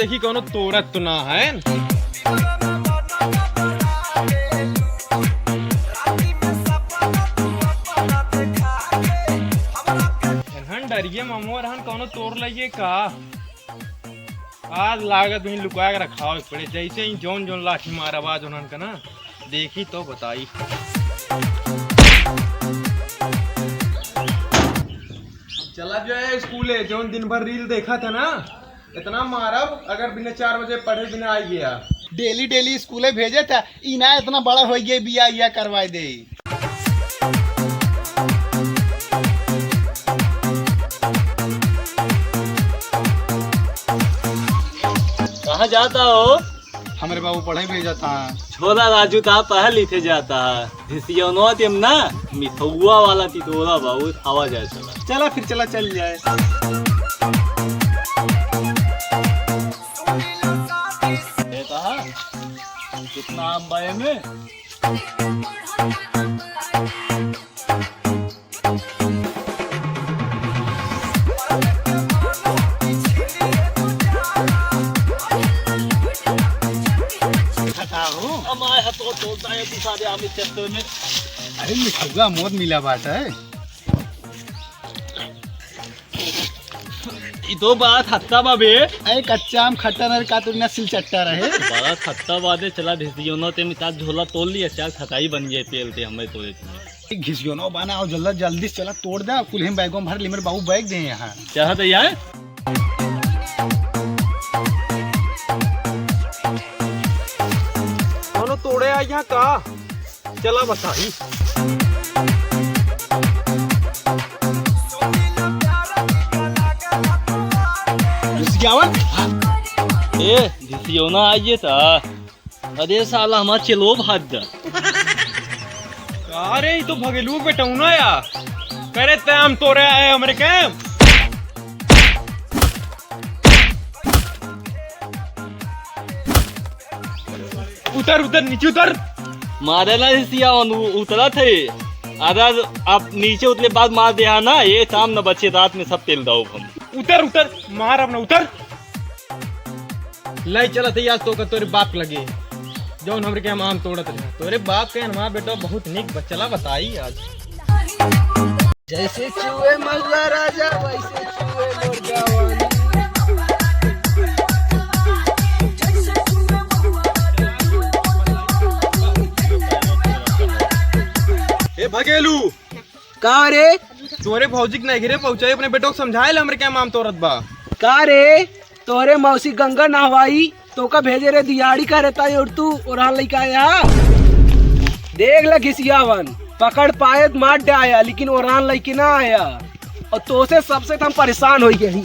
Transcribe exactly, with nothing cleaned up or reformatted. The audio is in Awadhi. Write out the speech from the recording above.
देखी कौनो तोड़त तो ना है। एनहन डरिए ममो रहन कौनो तोड़ लइए का? आज लागत वहीं लुका के रखावे के पड़े, जैसे ही जौन जौन लाठी मारब आज उन्हन का ना, देखी तो बताई। चला जो है स्कूले, जौन दिन भर रील देखा था ना, इतना मारब, अगर बिना चार बजे पढ़े बिना आई गया। डेली डेली स्कूले भेजे था, ई ना इतना बड़ा हो गया, बिया इया करवाए दे। कहाँ जाता हो? हमरे बाबू पढ़े भेजत हैं। छोला राजू ता पहल इथे जाता है। धिसियनवा तेम ना, मिठौआ वाला टिटोला बा, उ खावा जाए चला। चला फिर, चला चल जाए। ए कहा, कितना आम बा एमे? हमारे हाथों तोड़ता है तू सारे आम इस चक्कर में। अरे मिठुआ मौत मिला बात है। ई तो बड़ा खट्टा बा बे। अरे कच्चा आम खट्टा ना रहे, का तो ना सिल चट्टा रहे। बड़ा खट्टा बा दे, चला ढिसियो ना ते मिटा झोला तोड़ लिया, चल खटाई बन जाए पेल ते हमें तोड़े तुम्हें। घिसियो ना बना, आओ जल्दी, जल्दी से चला तोड़ दे, कुल हम बैगों में भर ले, मेरे बाबू बैग दे यहाँ। चाहत है यार? कौनो तोड़े आ यहाँ का? चला बताई। घिसियावन? ए, घिसियो ना आइए ता। अरे साला, हमार चेलो भाग जा। अरे, ई तो भगेलू बेटौना या। करे ते हम तोरे आए हमरे के। उतर, उतर, नीचे उतर। मारे ना सियावन, उ-, उतरा थे। अगर आप नीचे उतले बाद मार दे हा ना, ये काम न बचे, रात में सब पेल दो हम। उतर, उतर, मार अब ना, उतर। लाई चलत है आज तो का तोरे बाप लगे, जौन हमरे के हम आम तोड़त रहे। तोरे बाप के हमार बेटा बहुत निक बचला बताई आज। जैसे चुए महुआ राजा, वैसे चुए मोर जवानी। ए भगेलू, का रे? तोरे भौजी के नहीं घरे पहुँचाई, अपने बेटो के समझाए ले, हमरे क्या माम तोरत बा। का रे? तोरे मौसी गंगा नहवाई, तोका भेजे रे दिहाड़ी करे ताई और तू ओरान लइका आया। देख ले घिसियावन, पकड़ पाए त मार डाया, लेकिन ओरान लइके ना आया। और तोसे सबसे त हम परेशान हो गए ही।